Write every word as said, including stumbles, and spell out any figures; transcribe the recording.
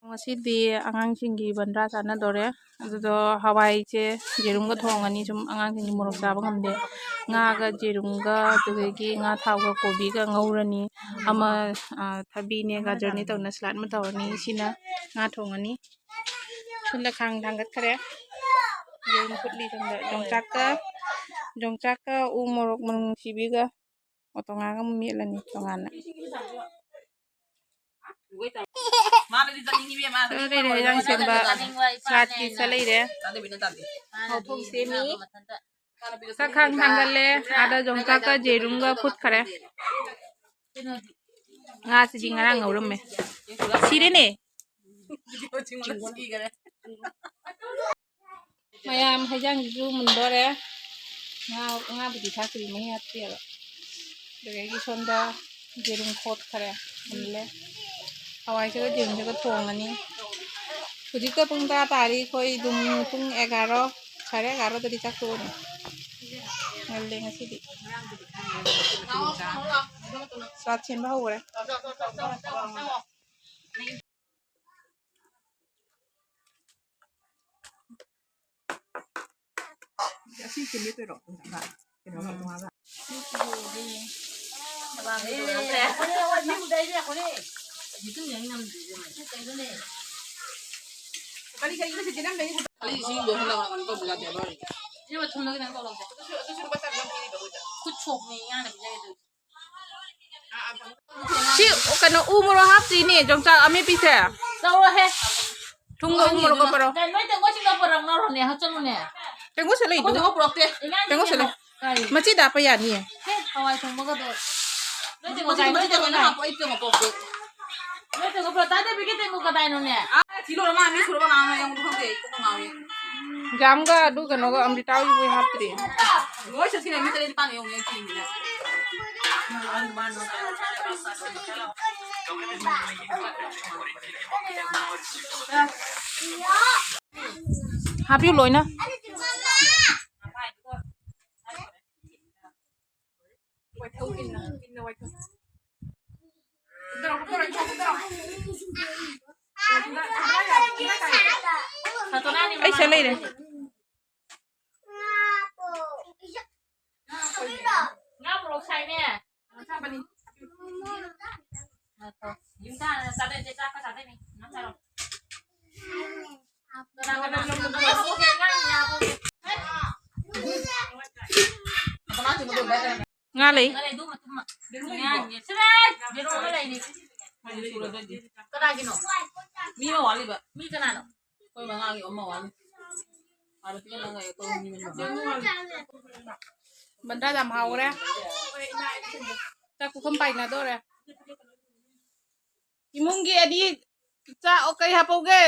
ꯉꯁꯤꯗꯤ ꯑꯉꯥꯡꯁꯤꯡꯒꯤ ꯕꯟꯗ꯭ꯔꯥ ꯆꯥꯟꯅꯗꯣꯔꯦ꯫ ꯑꯗꯨꯗꯣ ꯍꯋꯥꯏꯁꯦ ꯌꯦꯔꯨꯝꯒ ꯊꯣꯡꯉꯅꯤ, ꯁꯨꯝ ꯑꯉꯥꯡꯁꯤꯡꯗꯤ ꯃꯣꯔꯣꯛ ꯆꯥꯕ ꯉꯝꯗꯦ꯫ ꯉꯥꯒ ꯌꯦꯔꯨꯝꯒ, ꯑꯗꯨꯗꯒꯤ ꯉꯥ ꯊꯥꯎꯒ ꯀꯣꯕꯤꯒ ꯉꯧꯔꯅꯤ꯫ ꯑꯃ, ꯑ, ꯊꯕꯤꯅꯦ ꯒꯥꯖꯔꯅꯦ ꯇꯧꯅ ꯁꯂꯥꯗ ꯑꯃ ꯇꯧꯔꯅꯤ꯫ ꯁꯤꯅ ꯉꯥ ꯊꯣꯡꯉꯅꯤ꯫ ꯁꯣꯝꯗ ꯈꯥꯡ ꯊꯥꯡꯒꯠꯈ꯭ꯔꯦ꯫ ꯌꯦꯔꯨꯝ ꯐꯨꯠꯂꯤ ꯁꯣꯝꯗ꯫ ꯌꯣꯡꯆꯥꯛꯀ, ꯌꯣꯡꯆꯥꯛꯀ ꯎ ꯃꯣꯔꯣꯛ ꯃꯅꯨꯡ ꯅꯨꯡꯁꯤꯕꯤꯒ ꯃꯣꯇꯣꯉꯥꯒ ꯑꯃꯨꯛ ꯃꯦꯠꯂꯅꯤ ꯇꯣꯉꯥꯟꯅ꯫ ꯃꯥꯅꯗꯤ ꯆꯠꯅꯤꯡꯉꯤꯕꯦꯝꯃ꯫ ꯆꯠꯂꯤꯔꯦ, ꯍꯦꯟꯖꯥꯡ ꯁꯦꯝꯕ ꯆꯥꯠꯀꯤ ꯆꯠꯂꯤꯔꯦ꯫ ꯆꯥꯗꯕꯤ ꯅꯠꯇꯦ꯫ ꯃꯥꯎ ꯊꯣꯡ ꯁꯦꯝꯃꯤ꯫ ꯆꯥꯛꯈꯥꯡ ꯊꯥꯡꯒꯠꯂꯦ꯫ ꯑꯥꯗ ꯌꯣꯡꯆꯥꯛꯀ ꯌꯦꯔꯨꯝꯒ ꯐꯨꯠꯈꯔꯦ꯫ ꯉꯥꯁꯤꯗꯤ ꯉꯔꯥꯡ ꯉꯧꯔꯝꯃꯦ꯫ ꯁꯤꯔꯦꯅꯦ꯫ ꯃꯌꯥꯝ ꯍꯩꯖꯥꯡꯁꯤꯁꯨ ꯃꯨꯟꯗꯣꯔꯦ꯫ ꯉꯥ, ꯉꯥꯕꯨꯗꯤ ꯊꯥꯛꯇ꯭ꯔꯤ, ꯃꯍꯤ ꯍꯥꯞꯇꯦꯕ꯫ ꯑꯗꯨꯗꯒꯤ ꯁꯣꯝꯗ ꯌꯦꯔꯨꯝ ꯈꯣꯠꯈꯔꯦ, ꯃꯨꯜꯂꯦ꯫ ꯍꯋꯥꯏꯁꯤꯒ ꯌꯦꯔꯨꯝꯁꯤꯒ ꯊꯣꯡꯉꯅꯤ꯫ ꯍꯧꯖꯤꯛꯇ ꯄꯨꯡ ꯇꯔꯥ ꯇꯥꯔꯤ꯫ ꯑꯩꯈꯣꯏ ꯑꯗꯨꯝ ꯄꯨꯡ ꯑꯦꯒꯥꯔꯣ, ꯁꯥꯔꯦ ꯑꯦꯒꯥꯔꯣꯗꯗꯤ ꯆꯥꯛ ꯇꯣꯛꯑꯅꯤ꯫ ꯉꯜꯂꯦ ꯉꯁꯤꯗꯤ꯫ ꯆꯥꯛ ꯁꯦꯝꯕ ꯍꯧꯈ꯭ꯔꯦ꯫ ꯑꯁꯤ ꯁꯦꯝꯕꯤꯗꯣꯏꯔꯣ? ꯀꯩꯅꯣꯒ, ꯎꯝ꯫ ꯇꯣꯉꯥꯟꯕ? ꯀꯔꯤ ꯀꯔꯤꯅꯣ ꯁꯤ ꯆꯦꯅꯝꯗꯒꯤ? ꯑꯩ ꯏꯁꯤꯡꯗꯣ ꯍꯟꯗꯛ ꯀꯩꯅꯣ ꯇꯧꯕ ꯌꯥꯗꯦ, ꯂꯣꯏꯔꯦ꯫ ꯁꯤꯕꯨ ꯊꯨꯝꯗ ꯈꯤꯇꯪ ꯇꯧꯔꯁꯦ꯫ ꯑꯗꯨꯁꯨ, ꯑꯗꯨꯁꯨ ꯂꯨꯄꯥ ꯆꯥꯝꯃ ꯄꯤꯔꯤꯕ ꯃꯣꯏꯗ꯫ ꯈꯨꯠ ꯁꯣꯛꯅꯤ, ꯉꯥꯅ ꯄꯤꯖꯒꯦ ꯇꯧꯔꯤꯁꯦ꯫ ꯁꯤ ꯀꯩꯅꯣ ꯎ ꯃꯣꯔꯣꯛ ꯍꯥꯞꯇ꯭ꯔꯤꯅꯦ, ꯌꯣꯡꯆꯥꯛ ꯑꯃꯦꯠꯄꯤꯁꯦ꯫ ꯆꯥꯎꯋꯣꯍꯦ꯫ ꯊꯨꯝꯒ ꯎ ꯃꯣꯔꯣꯛꯀ ꯄꯔꯣ꯫ ꯀꯩ ꯅꯣꯏ ꯇꯦꯡꯀꯣꯠꯁꯤꯡꯗꯣ ꯄꯨꯔꯛꯅꯔꯣꯅꯦ, ꯍꯥꯞꯆꯜꯂꯨꯅꯦ꯫ ꯇꯦꯡꯀꯣꯠꯁꯦ ꯂꯩꯗꯨ꯫ ꯑꯩꯈꯣꯏ ꯇꯦꯡꯀꯣꯠ ꯄꯨꯔꯛꯇꯦ꯫ ꯏꯟꯖꯥꯡ ꯇꯦꯡꯀꯣꯠꯁꯦ ꯂꯩ꯫ ꯀꯔꯤ? ꯃꯆꯤꯗ ꯍꯥꯞꯄ ꯌꯥꯅꯤꯌꯦ꯫ ꯍꯦ, ꯍꯋꯥꯏ ꯊꯣꯡꯕꯒꯗꯣ꯫ ꯅꯣꯏ ꯇꯦꯡꯀꯣꯠ ꯃꯆꯤ, ꯀꯥꯏ, ꯅꯣꯏ ꯃꯆꯤ ꯇꯦꯡꯀꯣꯠ ꯇꯦꯡꯀꯣꯠ ꯀꯥꯏ? ꯍꯥꯞꯄꯣ, ꯑꯩ ꯇꯦꯡꯀꯣꯠ ꯄꯨꯔꯛꯀꯦ꯫ ꯅꯣꯏ ꯇꯦꯡꯀꯣꯠ ꯄꯨꯔꯛ-, ꯇꯥꯗꯦ, ꯄꯤꯒꯦ ꯇꯦꯡꯀꯣꯠ ꯀꯗꯥꯏꯅꯣꯅꯦ? ꯑꯥ, ꯊꯤ ꯂꯣꯏꯔ ꯃꯥꯜꯂꯦ, ꯃꯤ ꯁꯨꯔꯕ ꯅꯍꯥꯟ ꯌꯦꯡꯉꯨꯗ ꯈꯪꯗꯦ, ꯑꯩ ꯀꯣꯛꯀ ꯉꯥꯎꯔꯦ꯫ ꯖꯥꯝꯒ ꯑꯗꯨ ꯀꯩꯅꯣꯒ ꯑꯃ꯭ꯔꯤꯇꯥ ꯍꯣꯏꯒꯤꯕꯨ ꯍꯥꯞꯇ꯭ꯔꯤ꯫ ꯂꯣꯏ ꯆꯠꯈꯤꯅꯦ, ꯃꯤ ꯇꯔꯦꯠ ꯅꯤꯄꯥꯟ ꯌꯦꯡꯉꯨꯅꯦ, ꯑꯩ ꯊꯤꯔꯤꯁꯤꯅ꯫ ꯍꯥꯞꯄꯤꯌꯨ ꯂꯣꯏꯅ꯫ ꯄꯩꯁꯥ ꯂꯩꯔꯦ꯫ ꯉꯥ ꯄꯣꯔꯛ ꯁꯥꯏꯅꯦ꯫ ꯌꯨꯝꯗ ꯍꯥꯟꯅ ꯆꯥꯗꯣꯏꯁꯦ, ꯆꯥꯛꯀ ꯆꯥꯗꯣꯏꯅꯦ꯫ ꯉꯥ ꯆꯥꯔꯣ꯫ ꯀꯅꯥ ꯀꯅꯥ? ꯉꯥ ꯍꯥꯞꯄꯛꯑꯣꯒꯦ, ꯉꯥ ꯍꯥꯞꯄꯛꯑꯣꯒꯦ꯫ ꯉꯥ ꯂꯩ꯫ ꯉꯥ ꯂꯩ, ꯑꯗꯨ ꯃꯇꯨꯝ ꯑꯃ꯫ ꯉꯥ ꯌꯦꯟ꯫ ꯁꯤꯗ! ꯌꯦꯔꯨꯝ ꯑꯃ ꯂꯩꯔꯤ꯫ ꯀꯅꯥꯒꯤꯅꯣ? ꯃꯤ ꯑꯃ ꯋꯥꯠꯂꯤꯕ꯫ ꯃꯤ ꯀꯅꯥꯅꯣ? ꯑꯩꯈꯣꯏ ꯃꯉꯥꯒꯤ ꯑꯃ ꯋꯥꯠꯂꯤ꯫ ꯕꯟꯗꯥ ꯌꯥꯝ ꯍꯥꯎꯈ꯭ꯔꯦ꯫ ꯆꯥꯛ ꯄꯨꯈꯝ ꯄꯥꯏꯅꯗꯧꯔꯦ꯫ ꯏꯃꯨꯡꯒꯤ ꯑꯅꯤ ꯆꯥꯛ ꯀꯩ ꯍꯥꯞꯄꯧꯒꯦ?